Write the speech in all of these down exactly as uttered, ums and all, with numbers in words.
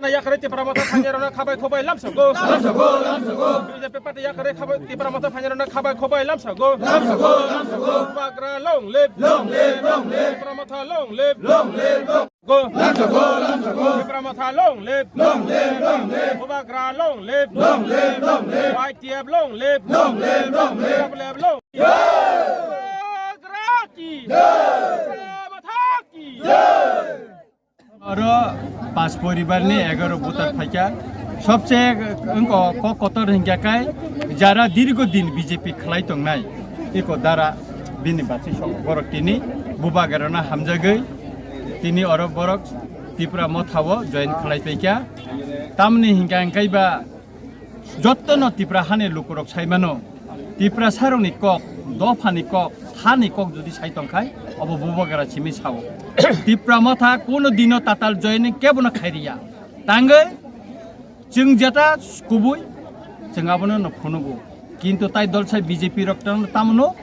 Yakre Tipra Motha phainai rona khabai khobai lamsago. Lamsago, lamsago. B J P party yakre khabai Tipra Motha phainai rona khabai khobai lamsago. Lamsago, lamsago. Bubagra long live. Long live, long live. Tipra Motha long live. Long live, long. Go. Lamsago, lamsago. Tipra Motha long live. Long live, long live. Bubagra long live. Long live, long live. Y T F long live. Long live, long live. Long live, long. Bubagra ki. Tipra Motha ki. Oro pas poribar ni egaroh voter phaikha. Sobse wngkha kok kotor hinkha khe jara dirgo din B J P khlai tongnai. Iko dara bini bachi sok borok tini Bubagrano hamjagwi tini oro borok Tipra Motha o join khlai paikha. Tamni hinkha hinkhe ba Jottono Tipra hani lukurok sai mano, Tiprasarokni kok, dophani kok, hani kok jodi sai tongkhai, obo Bubagra simi sao. Tipra Motha kuno dino tatal joining kebono khairiya. Tangwi chwng jeta kubui, chwng abono no phunugo. Kintu tai dol sai B J P rok tang-, tamono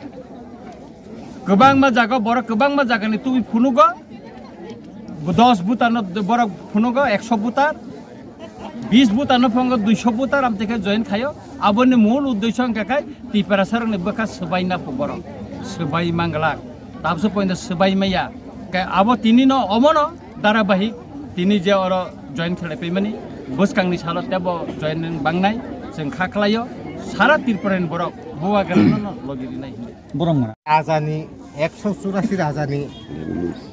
Kwbangma jaga borok kwbangma jagani twi phunugo, dos butarno borok phunugo, ekso butar, bis butarno phungo, duiso butar, amtwi khe join khaio. Aboni mul uddesho wngkha khe Tiprasarokni bwkha swbaina phu borok, swbai manglak, tabso pointo swbai maya. Khe abo tinino omono dharabahik tini je oro join khlai paimani, bwskangni salo tebo join bangnai, chwng kha khlaio, sara Tripurani borok Bubagrano logi rinai hinwi. Borok mwnai. Rajani, ekso churasi rajani,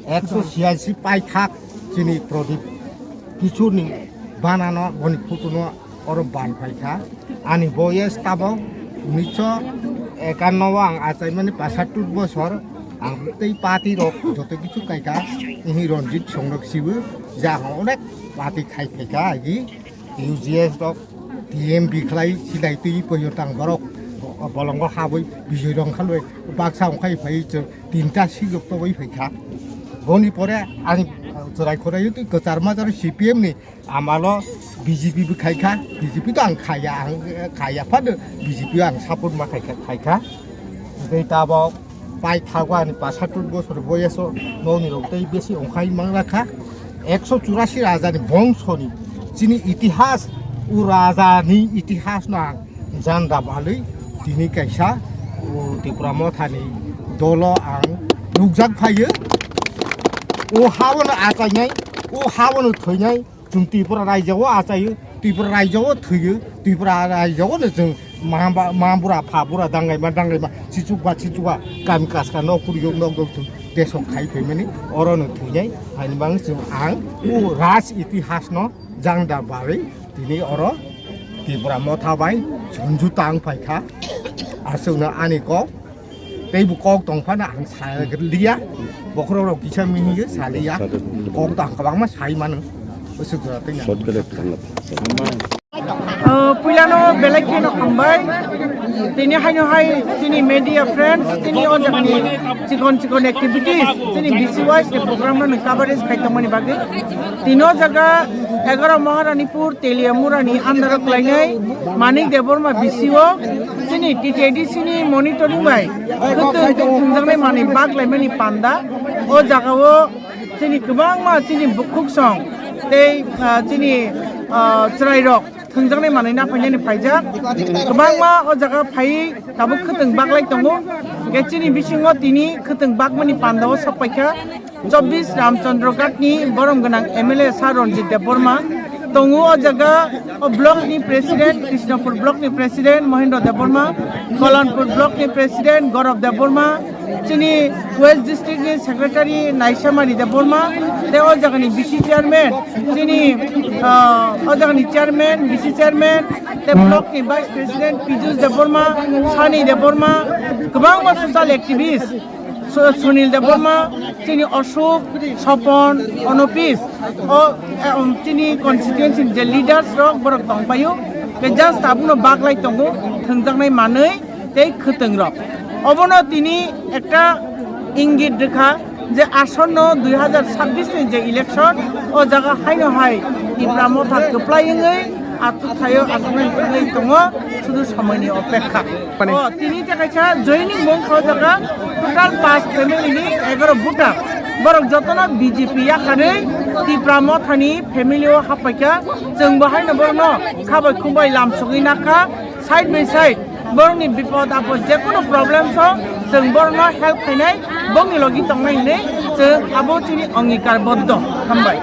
ekso chhiyasi paithak chini Pradip Kishorni banano boni photono oro ban paikha. Ani boyes tabok unnisso ekanno o ang achaimani pasattur bosor, ang tei party rok joto kichu kaikha, ihi Ranjit Songrok sibo je ang onek party khai phaikha agi. U G S rok T M B khlai silai twi poyo tang borok bolongo habwi bijoi rong khalwi baksa ongkhai phai chwng tinta sijok toboi phaikha. Boni pore ani chwrai khorai twi kwchar majaro C P M ni amalo B J P bo khaikha, B J P to ang khaya, ang khaya phano B J P ang support ma khaikha, khaikha. Tei tabok pai thago ani pasattur bosor boyoso nokni rok tei besi ongkhai manglakha. Ekso churasi rajani bongsoni chini itihas, o rajani itihasno ang janda balwi tini kaisa o Tipra Mothani dolo ang nukjak phaio. O haono achainai, o haono thwinai, chwng Tripura raijao achaio, Tripura raijao thwio, Tripura raijao no chwng ma ba, ma bura pha bura dangaima dangaima, chichuk ba chichuk ba, kami kaska nok kurio nok dok chwng desok khai phaimani, oro no thwinai, haini bang chwng ang o raj itihas no jangda barwi tini oro Tipra Motha bai chwng juta ang phaikha, aswkno ani kok. Tei bo kok tong phano ang sa liya. Bokhorok rok kisa mihingwi sa liya. Kok tong kwbangma sai mano. Usuk jora tei nang. Short clip thangla. Ah, puilano belai kheno hambai. Tini haino hai chini media friends, chini o jagani chikon chikon activities, chini B C Y ni program no coverage khai tongmani bagwi. Tini o jaga egaroh Maharanipur Teliamurani under o khlainai Manik Debbarma B C O, chini T T A D C ni monitoring bai kwtwng tei thwngjaknai manwi bak laimani panda. O jagao chini kwbangma chini bukhuksong tei, ah, chini, ah, chwrairok thwngjaknai manwi naphainani phaijak. Kwbangma o jaga phaiwi tabuk kwtwng baklai tongo. Hwnkhe chini bisingo tini kwtwng bakmani pandao sokpaikha. Chobbish Ramchandra Ghat ni borom gwnang M L A Sir Ranjit Debbarma tongo o jaga, o block ni president, Krishnapur block ni president Mohendra Debbarma, Kalanpur block ni president Gaurav Debbarma, chini West district ni secretary Naisamani Debbarma, tei o jaga ni B C chairman, chini, ah, o jaga ni chairman, B C chairman, tei block ni vice president Pijus Debbarma, Sani Debbarma, kwbangma social activist, Su-, Sunil Debbarma, chini Ashok, Sopon, Onopis, o, eh, um, chini constituency ni je leaders rok borok tongpaio, ke just abono baklai tongo, thwngjaknai manwi tei khwtwng rok. Obono tini ekta ingit rwkha je asonno dui hazar sabbish ni je election, o jaga haino hai Tipra Motha kwplai wngwi achuk thaio, achuknai wngwi tongo, sudu somoini opekha. Mane? O, tini je kaisa joining mung kha o jaga total pas family ni egaroh voter. Borok jotono B J P yakarwi Tipra Mothani family o haphaikha, chwng bo haino borokno khabai khumbai lamsogwi nakha, side by side borokni bipod apod jekunu problems o chwng borokno help khainai, bongni logi tongnai hinwi chwng abo chini ongikar boddo. Hambai.